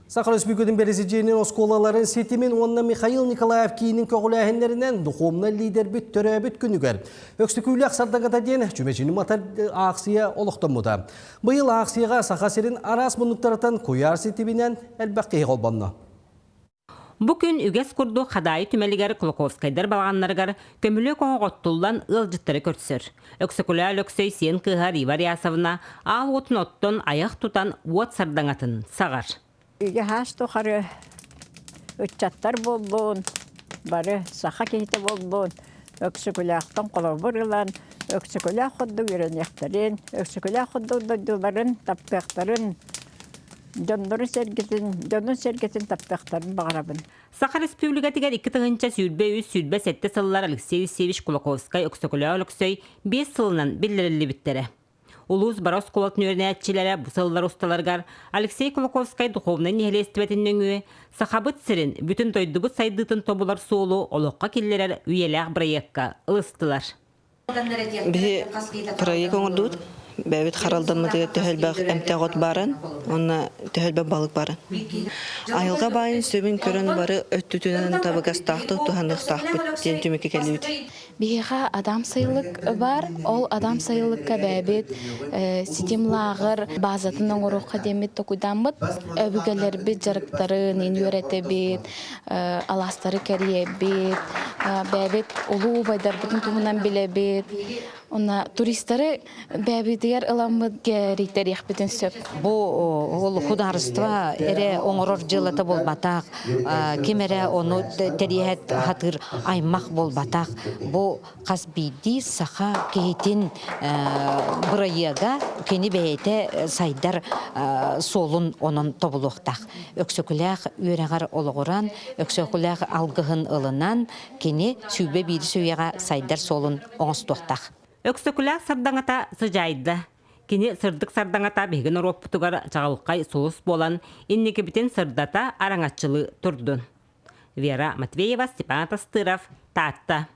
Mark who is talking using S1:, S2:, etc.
S1: Саха Республикатын Бэрэсидьиэнин оскуолаларын ситимин уонна Михаил Николаев киинин көҕүлээһиннэринэн духовнай лиидэрбит төрөөбүт күнүгэр Өксөкүүлээх сардаҥата диэн чүмэчини матар аахсыйа олохтоммута. Быйыл аахсыйаҕа Саха сирин араас муннуктарыттан куйаар ситиминэн элбэх киһи холбонно.
S2: Бу күн үгэс курдук Хадаайы түмэлигэр Кулаковскайдар балаҕаннарыгар көмүлүөк оһох оттуллан ыалдьыттары көрсөр. Өксөкүлээ Өлөксөй сиэн кыыһа Рива Рясовна аал уотун оттон айах тутан уот сардаҥатын саҕар.
S3: Үйэ хаас тухары ыччаттар буоллун, бары саха киһитэ буоллун, Өксөкүлээхтэн холобур ылан, Өксөкүлээх курдук үөрэниэхтэрин, Өксөкүлээх курдук дойдуларын таптыахтарын Дьоннорун сэргэтин, дьонун сэргэтин таптыахтарын баҕарабын.
S2: Саха Республикатыгар 2023 27 сыллар Алексей Евсеевич Кулаковскай Өксөкүлээх Өлөксөй биэс сылынан биллэриллибиттэрэ. Улуус бары оскуолатын үөрэнээччилэрэ бу сыллар усталарыгар Алексей Кулаковскай духовнай нэһилиэстибэтин нөҥүө Сахабыт сирин, бүтүн дойдубут сайдыытын тобулар суолу олоххо киллэрэр үйэлээх бырайыакка ылыстылар.
S4: Биһи проект оҥордубут. Бэйэбит харалдаммытыгар төһө элбэх эмтээх от баарын, уонна төһө элбэх балык баарын. Айылҕа баайын сөбүн көрөн бары өттүтүнэн табыгастаахтык туһаныахтаахпыт диэн түмүккэ кэллибит.
S5: Биһиэхэ Адам сайылык бар. Ол Адам сайылыкка бэйэбит ситим лааҕыр базатын оҥоруохха диэммит токуйдааммыт. Өбүгэлэрбит дьарыктарын үөрэтэбит, алаастары кэрийэбит, бэйэбит улуу убайдарбытын туһунан билэбит. Уонна туристары бэйэбитигэр ыламмыт кэрийтэриэхпитин сөп.
S6: Бу ол худаарыства эрэ оҥорор дьыалата буолбатах, ким эрэ ону тэрийэт хатыыр аймах буолбатах. Бу хас биирдии саха киһитин бырайыага кини бэйэтэ сайдар суолун онон тобулуохтаах. Өксөкүлээх үөрэҕэр олоҕуран, Өксөкүлээх алгыһын ылынан, кини 21 үйэҕэ сайдар суолун оҥостуохтаах.
S2: Өксөкүлээх сардаҥата сыдьаайда. Кини сырдык сардаҥата биһиги норуоппутугар чаҕылхай сулус буолан, инникибитин сырдата, араҥаччылыы турдун. Вера Матвеева, Степан Тастыров, Таатта.